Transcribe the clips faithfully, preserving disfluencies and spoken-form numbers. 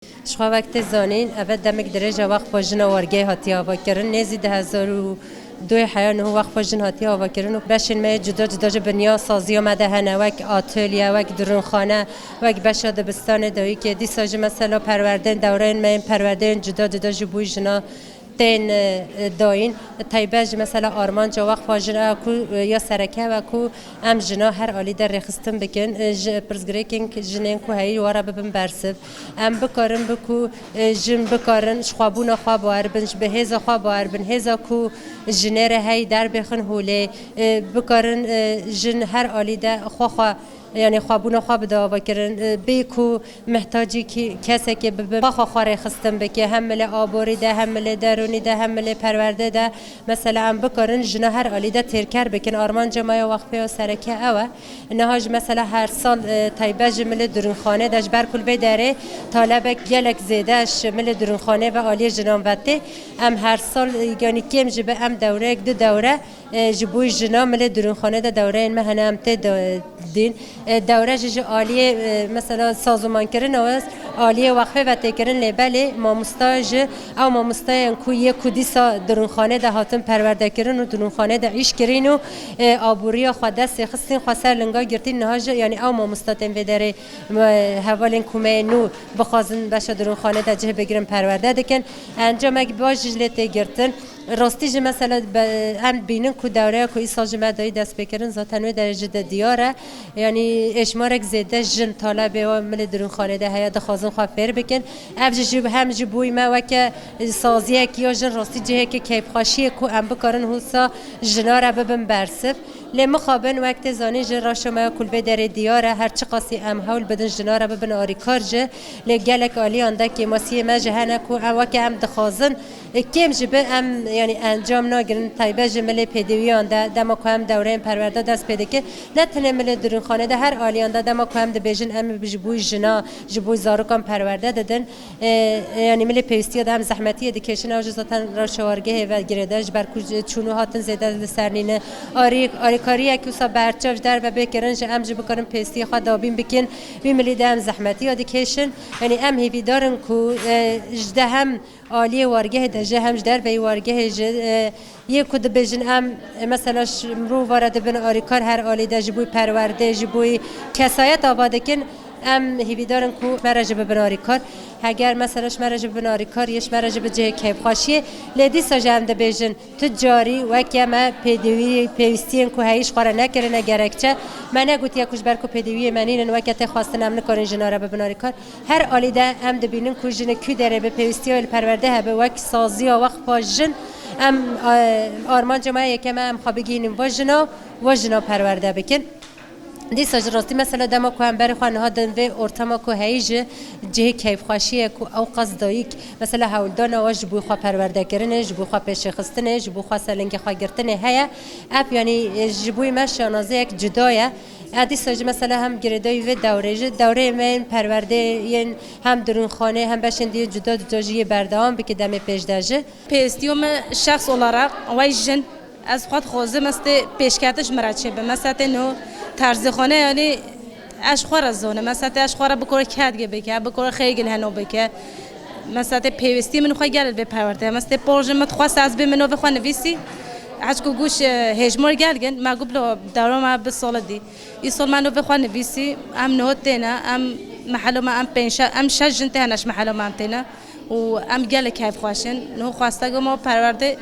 Ji xwe wek tê zanîn, eve demek dirêj e Weqfa Jin a Wargehê hatiye avakirin. Nêzî du hezar û duyê heya niho Weqfa Jin hatiye avakirin û beşên me yê cuda cuda ji binya saziya me de hene, wek atölye, wek dirûnxane, wek beşa dibistanê dayikê. Dîsa jî mesela perwerdeyên dewreyên me yên perwerdeyên cuda cuda ji bo jina tên, e, dayîn. Taybet jî mesela armanca Weqfa Jin a ku, e, ya sereke ew e ku em jina her alî de rêxistin bikin, e, ji pirsgirêkên jinên ku heyî were bibin bersiv. Em bikarin bi ku, e, jin bikarin ji xwebûna xwe bawer bin, ji bi hêza xwe bawer bin, hêza ku jinê re heyî derbêxin holê, e, bikarin, e, jin her alî de xwe xwe, yanî xwebûna xwe bide avakirin, e, bê ku mihtacî kî-, kesekê bibe, xwe xwe xwe rêxistin bike, hem milê aborî de, hem milê derûnî de, hem milê perwerde de. Mesela em bikarin jina her alî de têrker bikin. Armanca me ya wexfê ya sereke ew e. Niha jî mesela her sal, e, taybet ji milê dirûnxanê de ji ber ku li vê derê talebek gelek zêde ji milê dirûnxanê ve aliyê jinan ve tê. Em her sal, e, yanî kêm jî be em dewreyek du dewre, e, ji bo jina milê dirûnxanê de dewreyên me hene em tê de, dîn. E, dewre jî ji aliyê, e, mesela sazomankirina we aliyê wexfê ve tê kirin lê belê mamosta ji ew mamostayên ku yê ku dîsa dirûnxanê de hatin perwerde kirin û dirûnxanê de îş kirîn û, e, aboriya xwe destê xistin xwe ser linga girtîn niha jî yanî ew mamosta tên vê derê, e, hevalên ku me yê nû bixwazin beşa dirûnxanê de cih bigirin perwerde dikin. Encamek baş jî lê tê girtin. Rastî jî mesela be-, em dibînin ku dewreya ku îsal ji me dayî dest pê kirin zaten wê derê jî de diyar e. Yanî êşmarek zêde jin talebê wa milê dirûnxanê de heye, dixwazin xwe fêr bikin. Ev jî ji, hem ji bo me weke saziyek ya jin rastî cihekê keyfxweşiyê ku em bikarin hûsa jina re bibin bersiv. Lê mixabin wek tê zanîn jî reşa me ya ku li vê derê diyar e, her çiqasî em hewl bidin jina re bibin arîkar jî, lê gelek aliyan de kêmasiyê me jî hene ku em weke em dixwazin, e, kêm jî bi em, yanî encam nagirin, taybet ji milê pêdiwiyan de, dema ku em dewreyên perwerde dest pê dikin, ne tenê milê dirûnxanê de, her aliyan de, dema ku em dibêjin, em ji bo jina, ji bo zarokan perwerde didin, e, e, yanî milê pêwîstiya de em zehmetiyê dikêşin, ew jî zaten rewşa wargehê ve girêde, ji ber ku çûn û hatin zêde li ser nîne. Arî-, arîkariyek wisa berçav ji derve bê kirin jî em jî bikarin pêwîstiyê xwe dabîn bikin, wî milî de em zehmetiya dikêşin. Yanî em hêvîdar in ku, e, ji de hem aliyê wargehê de jî hem ji derveyî wargehê jî, e, yê ku dibêjin em, e, mesela ji mirov re dibin arîkar her alî de ji bo perwerdê, ji bo kesayet ava dikin, em hêvîdar in ku me re jî bibin arîkar. Heger mesela ji me re jî bibin arîkar, yê ji me re jî bi cihê keyfxweşiyê, lê dîsa jî em dibêjin, tu carî weke me pêdivî, pêwîstiyên ku heyî ji xwe re nekirine gerekçe, me negotiye ku ji ber ku pêdiviyê me nînin, weke tê xwestin em nikarin jina re bibin arîkar. Her alî de em dibînin ku jinik ku derê bi pêwîstiya li perwerde hebe, wek saziya wexfa jin, em, e, armanca me yekem e, em xwe bigihînin va jina, va jina perwerde bikin. Dîsa ji rastî mesela dema ku em berê xwe niha din vê ortama ku heyî ji cihê keyfxweşiyê ku ew qas dayik mesela hewldana we ji bo xwe perwerdekirinê, ji bo xwe pêşêxistinê, ji bo xwe ser lingê xwe girtinê heye. Ev yanî, e, ji bo me şanaziyek cuda ye. E, dîsa jî mesela hem girêdayî vê dewrê jî, dewreyê me yên perwerdê yên hem dirûnxanê hem beşên dî cuda cuda jî yê berdewam bike demê pêş de jî. Pêwîstiyo me şexs olarak wey jin, ez xwe dixwazim ez tê pêşketiş min re çêbim. Mesela tê niho terzîxane yanî ez ji xwe re zonim. Mesela tê ez ji xwe re bikore ked bike, bikore xêgil heno bike. Mesela tê pêwîstî min xwe gelek vê perwerde. Mesela tê pol jin min dixwest ez bê min novê xwe nivîsî. Hez ku guş, e, hêjmor gelgin, me got lo dewra me bi sala dî. Îsal me novê xwe nivîsî, em niho têne, em mehelo me, em pênc şe-, em şeş jin têne ji mehelo me em têne. Û em gelek keyfxweş in. Niho xwesteke me perwerdê,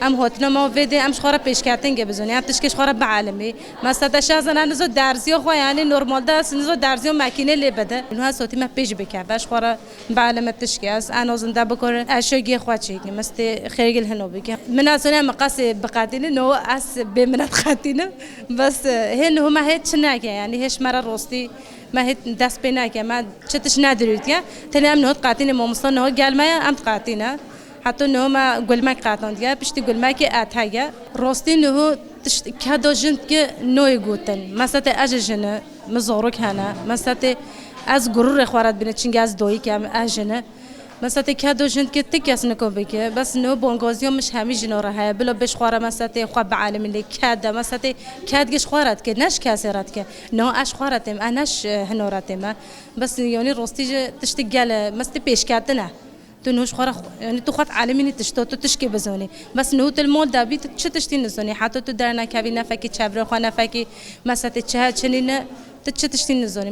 em hotine me vê dê, em ji xwe re pêşketingê bizonî, em tişkê ji xwe re bielimî. Mesela te şazana nizo derziyo xwe, yanî normalde ez nizo derziyo makîne lê bide. Niha sotî me pêş bikeve, ji xwe re bielimî tişkê ez, en azından bikore eşogê xwe çêkim, ez tê xêrgil hino bikim. Min ez zane me qasê biqetînim, no ez bê min qetînim. Bes, hê niho me hê çi neke, yanî hê ji me re rostî me hê dest pê neke, me çi tişt nedirûtiye. Tenê em niho diqetîne, mamosta niho gel me ye, em diqetîne. Heta niho me gulmek qetandiye, piştî gulmekê et heye. Rostî niho tişt keda jin ki noyê gotin. Mesela te ez ji jin e, min zarok hene. Mesela te ez gururê xwe re dibînim, çimkî ez dayik im, ez jin e. Mesetê ked û jin dike ti kes niko bike. Bes niho bongoziya min ji hemî jino re heye. Bila bêj xwe re mesetê xwe bielîmînê ked de. Mesetê ked giş xwe re dike, ne ji kesê re dike. Niho ez ji xwe re têm, ez ne ji hino re têm e. Bes yanî rostî jî tiştê gel e, mesetê pêşketin e. Tu niho ji xwe re xwe, yanî tu xwe dielimînî tişto, tu tişkê bizanî. Bes niho tu li mal de bî, tu çi tiştî nizanî. Heta tu dernekevî, nefekî çevrê xwe, nefekî mesetê çi heye çi nîne, tu çi tiştî nizanî.